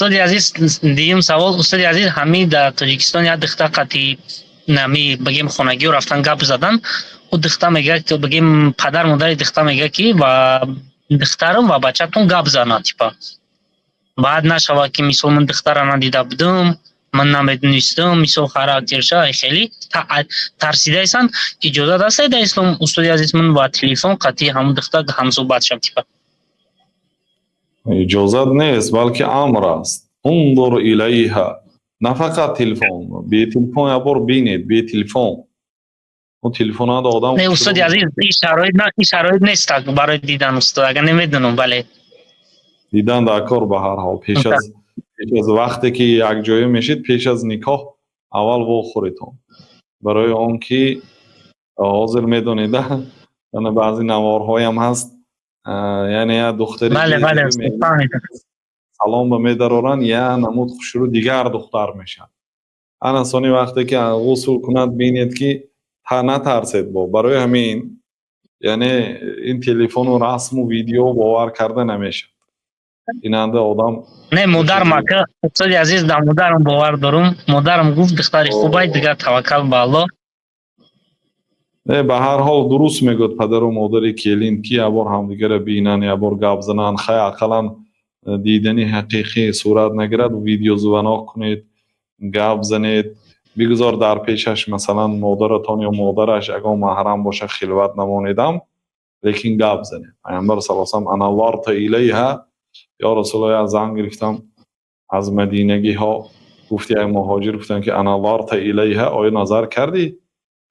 Устоди азиз, дуюм савол, устоди азиз, ҳамин дар Тоҷикистон як духтар қати нами бигем хонагиҳо рафтан, гап задан. Ӯ духта мегӯяд, бигем, падар модари духта мегӯяд, ки ба духтарам ва бачатон гап занад, типа баъд нашавад, ки мисол ман духтара надида будам, ман намедонистам, мисол характерша хеле тарсидаистанд. Иҷозат аст дар ислом, устоди азиз, ман ба телефон қатъи ҳамун духтар ҳамсӯҳбат шавам, типа? Иҷозат нест, балки амр аст. انظر إليها. На фақат телефон, бетелефон як бор бинед, бетелефон. Телефон одам. Не, устоди азиз, ин шароит нест барои дидан, устод, агар намедонам, бале. Дидан дар кор. Ба ҳар ҳол, пеш аз вақте ки якҷоя мешед, пеш аз никоҳ аввал вохӯритон, барои он ки ҳозир медонед, баъзе наворҳоям ҳаст, яъне як духтари салом ба медароранд, я намуд хушрӯ дигар духтар мешавад. Ана сони вақте ки ғусл кунад, бинед, ки натарсед. Бо барои ҳамин, яъне ин телефону расму видео бовар карда намешавад. Инанда одам. Не, модарам, ака, устоди азиз, дар модарам бовар дорум. Модарам гуфт, духтари хубай, дигар таваккал ба Аллоҳ. Не, ба ҳар ҳол дуруст мегӯяд падару модари келин, ки якбор ҳамдигарро бинанд, якбор гап зананд. Хай, ақаллан дидани ҳақиқӣ сурат нагирад, видеозвонок кунед, гап занед. Бигузор дар пешаш, масалан, модаратон ё модараш, ягон маҳрам боша, хилват намонедам, лекин гап занед. Пайғамбар صلى الله أنظرت إليها يا رسول الله, як зан гирифтам аз мадинагиҳо, гуфти як муҳоҷир, гуфтанд, ки أنظرت إليها, оё назар кардӣ,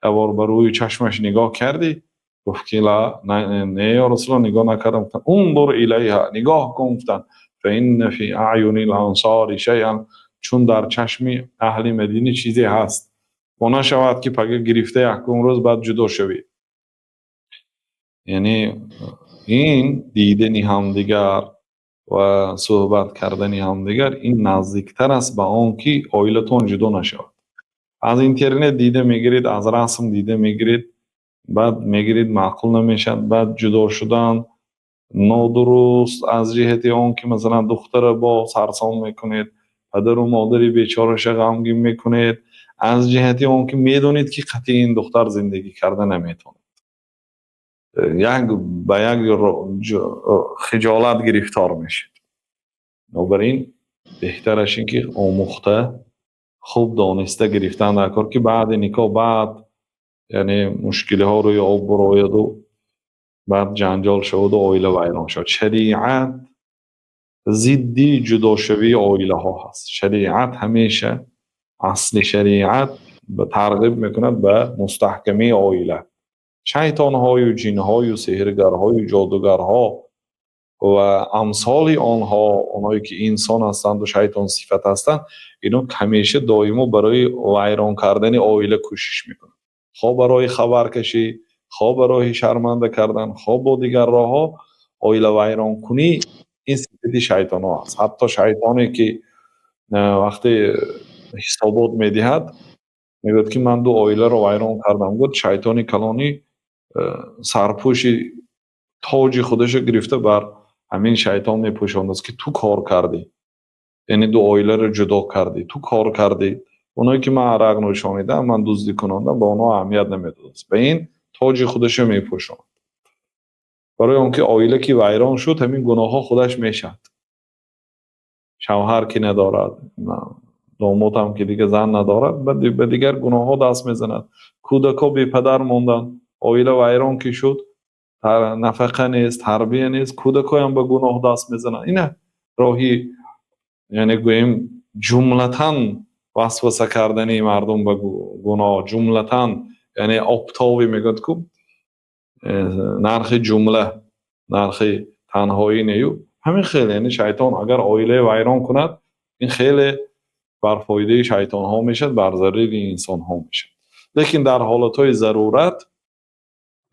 якбор ба рӯи чашмаш нигоҳ кардӣ? Гуфт, ки لا, не, ё Расулаллоҳ, нигоҳ накардам. Гуфтанд: انظر إليها, нигоҳ кун, гуфтанд, فإن في أعين الأنصار شيئا, чун дар чашми аҳли Мадина чизе ҳаст ва нашавад, ки пага гирифта якум рӯз баъд ҷудо шавед. Яъне ин дидани ҳамдигар ва суҳбат кардани ҳамдигар, ин наздиктар аст ба он ки оилатон ҷудо нашавад. Аз интернет дида мегиред, аз расм дида мегиред, баъд мегиред, маъқул намешавад, баъд ҷудо шудан нодуруст, аз ҷиҳати он ки, масалан, духтара бо сарсон мекунед, падару модари бечораша ғамгин мекунед, аз ҷиҳати он ки медонед, ки қатъи ин духтар зиндагӣ карда наметавонад, як ба як хиҷолат гирифтор мешед. Бинобар ин беҳтараш ин ки омӯхта, хуб дониста гирифтан дар кор, ки баъди никоҳ баъд, яъне, мушкилиҳо рӯи об бурояду баъд ҷанҷол шаваду оила вайрон шавад. Шариат зидди ҷудошавии оилаҳо ҳаст. Шариат ҳамеша, асли шариат тарғиб мекунад ба мустаҳкамии оила. Шайтонҳою ҷинҳою сеҳргарҳою ҷодугарҳо ва амсоли онҳо, онҳое ки инсон ҳастанду шайтонсифат ҳастанд, ино ҳамеша доимо барои вайрон кардани оила кӯшиш мекунанд, хоҳ барои хабаркашӣ, хоҳ барои шарманда кардан, хоҳ бо дигар роҳҳо оила вайронкунӣ. Ин сифати шайтонҳо аст. Ҳатто шайтоне ки вақте ҳисобот медиҳад, мегӯяд, ки ман ду оиларо вайрон кардам, гуфт, шайтони калонӣ сарпӯши тоҷи худашо гирифта бар ҳамин шайтон мепӯшондааст, ки ту кор кардӣ, яъне ду оиларо ҷудо кардӣ, ту кор кардӣ. Оное ки ман арақ нӯшонидам, ман дуздӣ кунондам, ба онҳо аҳамият намедодааст, ба ин тоҷи худашо мепӯшонад, барои он ки оила ки вайрон шуд, ҳамин гуноҳҳо худаш мешавад. Шавҳар ки надорад, домодам ки дига зан надорад, ба дигар гуноҳҳо даст мезанад. Кӯдакҳо бепадар монданд. Оила вайрон ки шуд, нафақа нест, тарбия нест, кӯдакҳоям ба гуноҳ даст мезананд. Ина роҳи, яъне, гӯем, ҷумлатан васваса кардани мардум ба гуноҳ, ҷумлатан, яъне оптовый мегӯяд ку, нархи ҷумла, нархи танҳоӣ нею, ҳамин хел. Яъне шайтон агар оилае вайрон кунад, ин хеле бар фоидаи шайтонҳо мешавад, бар зарари инсонҳо мешавад. Лекин дар ҳолатҳои зарурат,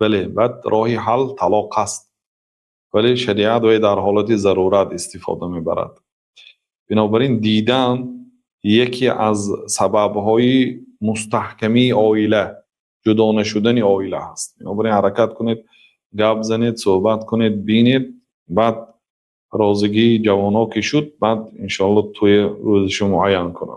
бале, баъд роҳи ҳал талоқ аст, вале шариат вай дар ҳолати зарурат истифода мебарад. Бинобар ин дидан яке аз сабабҳои мустаҳкамии оила, ҷудо нашудани оила ҳаст. Бинобар ин ҳаракат кунед, гап занед, суҳбат кунед, бинед, баъд. Розигии ҷавонҳо ки шуд, баъд иншоалло тӯя рӯзашо муайян кунанд.